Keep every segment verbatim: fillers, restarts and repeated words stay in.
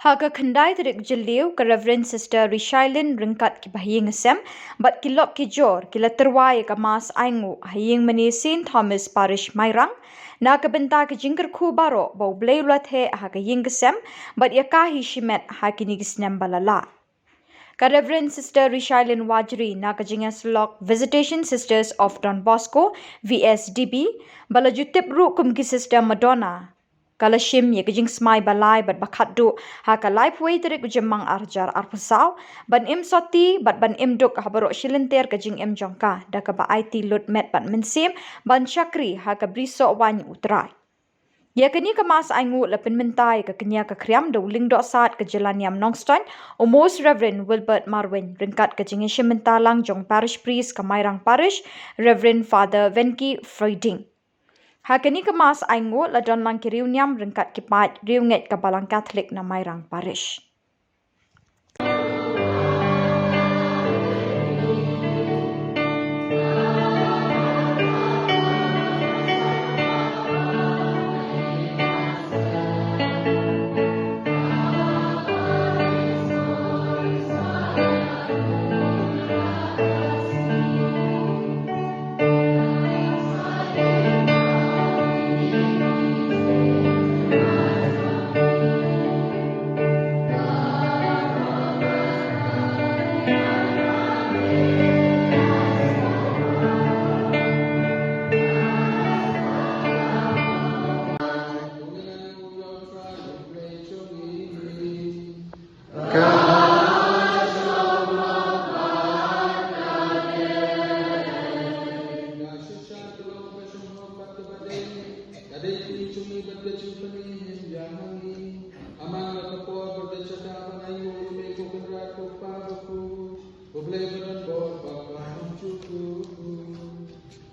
Ha ka khyndai tarik Jylliew, ka Reverend Sister Rishailin ryngkat ki bahaïing hasem bad ki lok ki jor ki la tyrwa ïa ka Mass Ainguh ha ïingmane Saint Thomas Parish Mairang, na ka bynta ka jingkyrkhu baroh ba U Blei u la theh ha ka ïing ka sem bad ïa ka hi shimet ha kine ki snem ba la lah. Ka Reverend Sister Rishailin Wajri na ka jingïasyllok Visitation Sisters of Don Bosco, V S D B, ba la ju tip ruh kum ki Sister Madonna, ka la shim ïa ka jingsmai ba lai bad ba khatduh ha ka laiphew wei tarik u Jymmang ar hajar arphew saw, ban im sotti bad ban im duk ha baroh shi lynter ka jingim jong ka, da kaba aiti lut met bad mynsiem ban shakri ha ka brisoh waiñ U Trai. Ïa kane ka Mass Ainguh la pynmynta ïa ka kñia ka khriam da u Lyngdoh Sad ka Jyllaniam Nongstoiñ, u Most Reverend Wilbert Marwein, ryngkat ka jingïashim bynta lang jong Parish Priest ka Mairang Parish, Reverend Father Venki Freuding. Ha kane ka Mass Ainguh la don lang ki riewniam ryngkat ki paid riewngeit ka Balang Katholik na Mairang Parish.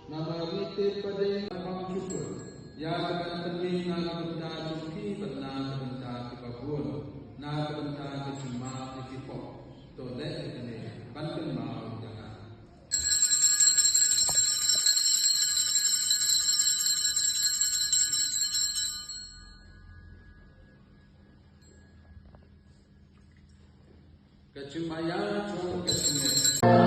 Namar ngi tip pat ba ïa ka bym shuh ïa ka ban pynmih na ka bynta jong ki bad na ka bynta kiba bun, na ka bynta ka jingmap ïa ki pop. To leh ïa kane ban kynmaw ïa nga. Ka jingmaïa jong ka jingngeit.